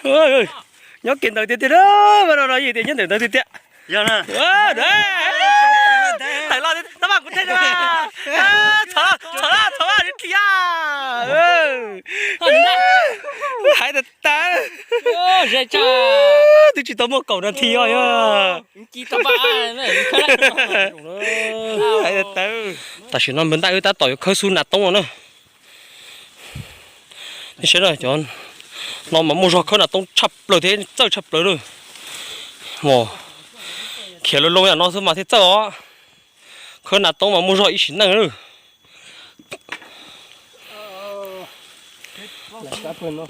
Nyob kiag ntawd tiag tiag, no no yog tias nyob ntawm ntawd tiag tiag. Tawm los, tab mas kuv theej, txhom, txhom, txhom, hais tawv tawv. Twb tsis tau muaj kaum nas this os yog. Hais tawv tawv. Tam sim no npawg Ntaj wb tab tom yuav khawb xub nas toob no na. Nej saib na, cov no mas muaj zog khawb nas toob tshaj plaws thiab txawj tshaj plaws lawm. Khiav loo loo yam no xwb mas thiaj txawj os. Khawb nas toob mas muaj zog ib sim neej lawm. Saib no,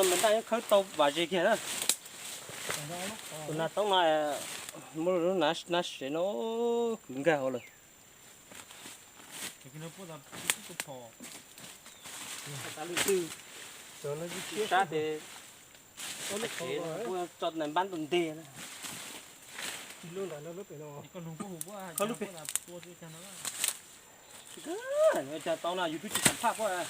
npawg Ntaj khawb tau vam zes kiag na. Tus nas toob no muaj lub nab sev no, kwv nkag hauv lawm. Sab tes tso npab ntaus nteg na. Khawb lub pem. Cog tau no yus twb tsis xam phaj puab.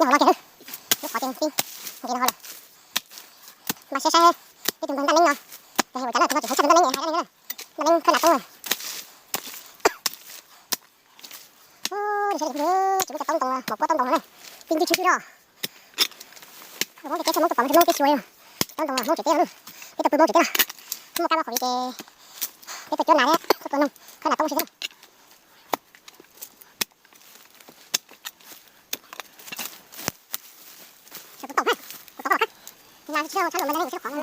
Nyob hauv no ces, lub qhov ces tib, ces no lawm. Mas saib saib, ib tug npawg Ntaj Neeb no, ces ua cas na, tus no tseem hauv tshaj npawg Ntaj Neeb, hais dab neeg na, npawg Ntaj Neeb khawb nas toob. Ua li saib li, tsis muaj cov taub ntoo, mos puab taub ntoo no na, tib ntib tshwj xwb los. Hmoob teb chaws Hmoob tuaj pom mas Hmoob teb xyuas yog, taub ntoo Hmoob tsev teb no, peb tau pw Hmoob tsev teb na, muaj kab muaj qhov li ces peb tuaj cuab nas thiab tuaj tua noog khawb nas toob xwb na. Sawv daws tau na, kuv tau qab, nas tsis tau tshab luag mas nas tsis qhov no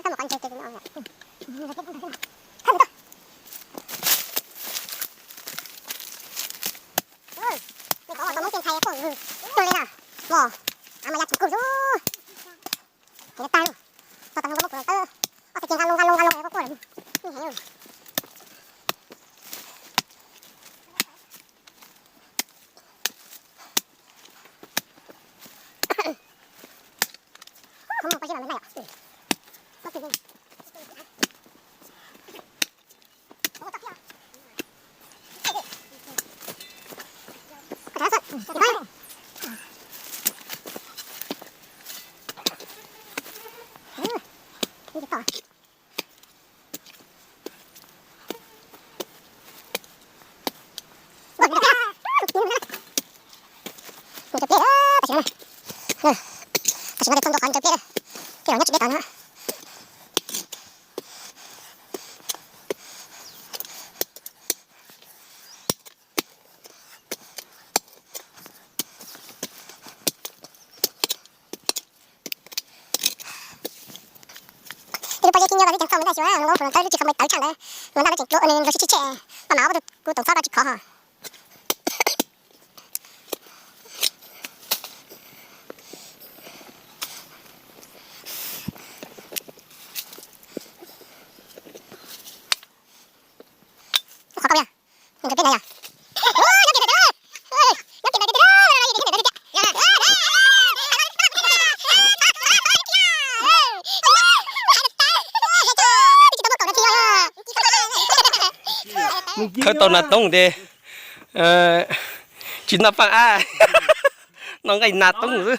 na, cas me thiab tus nas no. Nws qhov uas tau Hmoob tej ntxhais tuaj tuag li na, mos, av mas ya tsis kub zuj, heev tag li. Tau tau Hmoob kuv tawb, ob txhais tes nqa loo nqa loo nqa loo quaj quaj lawm, heev. Nws cov pliaj, tam sim no, tam sim no txog ntua qhov nws cov pliaj, pliaj los nyob tsis deb tod no. Ib lub pob zeb tib nyob los twb tseem txhoj mus ntag xyuas, lub phuv los tawb lub tsis khov mus tawv tshaj ntawd, los ntag lub tseem dua nws los tsis tsheb, paj mas ob tug kuv tus txhob koj tsis khov ho. Qhov koj yog, nws peb na yog. Khawb tau nas toob ces tsis noj paj ab, noj nqaij nas toob xwb.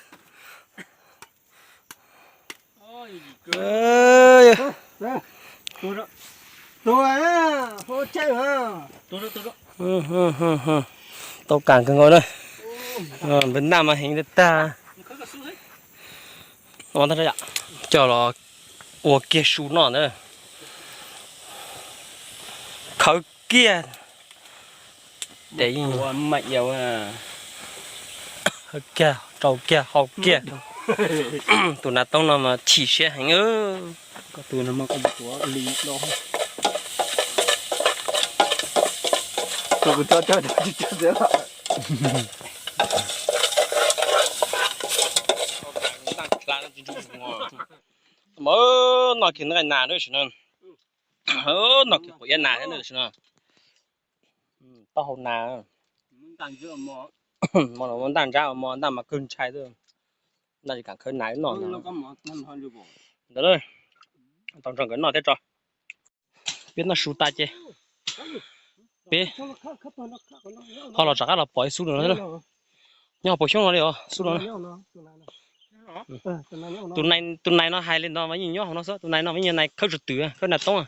Tau kam kawg nkaus na. Npawg Ntaj mas heev tag. Coj los ua kiag su noj ntawd. Khawb kiag. Khawb kiag, rau kiag, hau kiag. Tus nas toob no mas chim siab heev. Mas noj kiag nqaij nas tam sim no, noj kiag quav iab nas thiab tam sim no. Taub hau nas, muab ntaj ntsab mov ntaj mas kawg ntshai xwb. Ntaj tsis kam khawb nas noj ntag. Ntawd, tau nrog nkawd noj thiab tso. Peb noj su tas ces peb ho los rov qab los pom ib xub no thiab. Nyob hauv paus xyoob no li os, xub no. Tus nais no hais li ntawd mas yeej nyob hauv no xwb, tus nais no mas yeej nais khawb tsuas twm, khawb nas toob.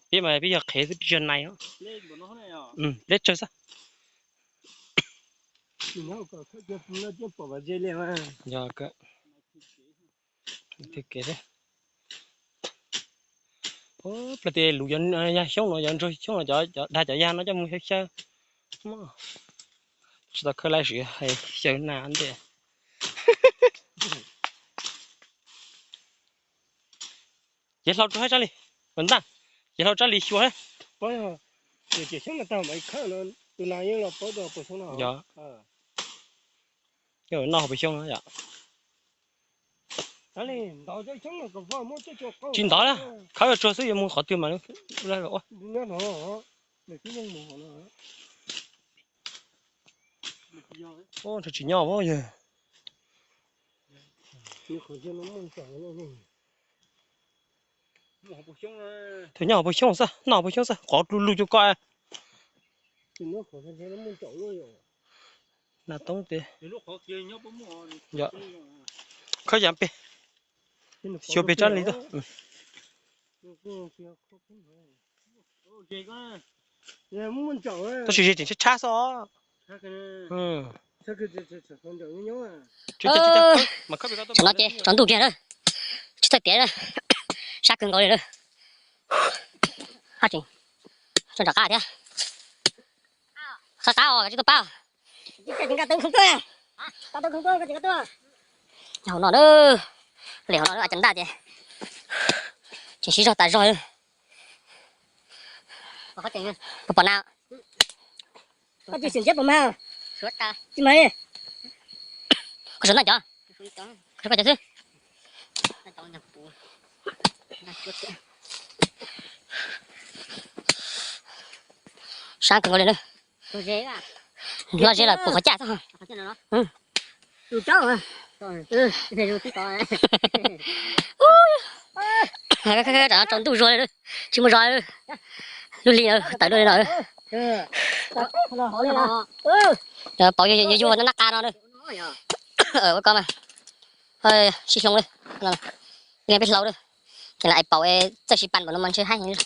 Peb mas peb yog qhev xwb, peb tsis yog nais. Pleb tsawg xwb. Plaws tias lus yog yag xyoob no, yog ntsuag xyoob no, cov dag cov yag no coj mus xyaw xyaw. Tsis tau khawb laib sim hais xyaw nas ntej. Ces hlau rau hab tsab li, ntaj, ces hlau tsab li xyuas. Yog, noj hauv paus xyoob no yom. Tsis ntov na, khawb tsuag xwb yuav mus qhov twg mas ua. Tsis nyob yog. Tus nyob hauv paus xyoob xwb, noj hauv paus xyoob xwb, quav lu lu cuag koj. Nas toob tias, khawb yam pem, xyuas pem tsab li tuaj. Tab sis ze tseem tshab tshab xwb os. Tam no ces tsaus ntuj kiag lawm, tsis txawj tiav lawm, sab kawg nkaus li lawm. Hab tseem tso nram qab thiab. Qab qab os, koj tsis tau pab. Hauv no na, li hauv no a cov ntaj ces tseem sib zog tas zog. Puas pom na? Koj sawv ntaj cov, koj sawv ntaj cov xwb. Sab kawg nkaus li na. Loj zeb lawm puas qhov caj xwb. Tsaus ntuj zuag li, tsis muaj zog li. Lub hli tawm dua li no. Pauv yuag yuag nab qa no. Ua koj mas sib hloov li, peb hlau li. Ces lam ais pauv txawj sib pab npaum no mas ntshe haib heev li.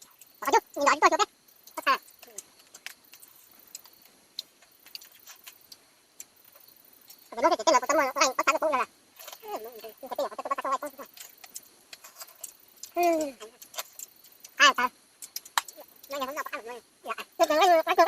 Qhov cub nws yog tsis tuaj xyuas peb. Ob txha. Tus no ces tej no puas tau muaj ob txha poob no las. Tus no yog ob txha poob no.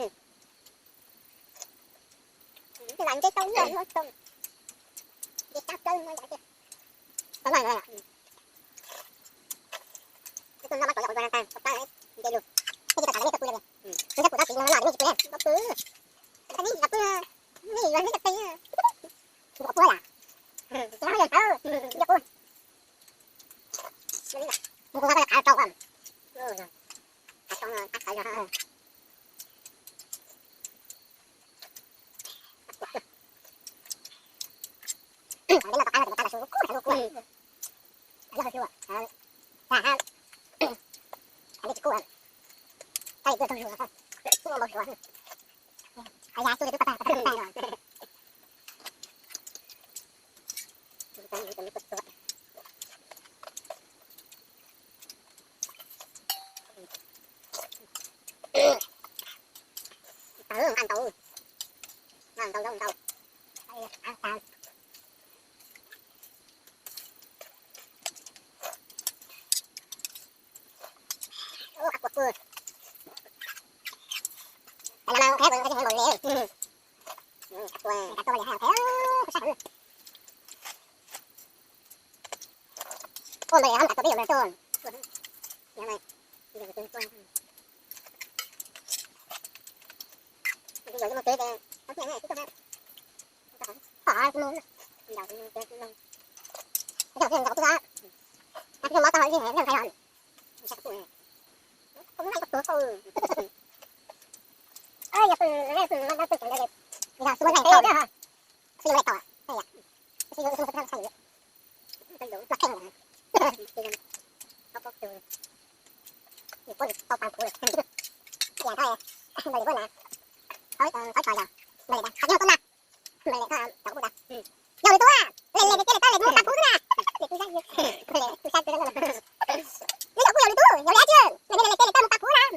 Yog lwm tus, lwm tus, lwm tus mus pab kuv xwb na. Yog kuj yog lwm tus, yog li tsis, lwm tus mus pab kuv na.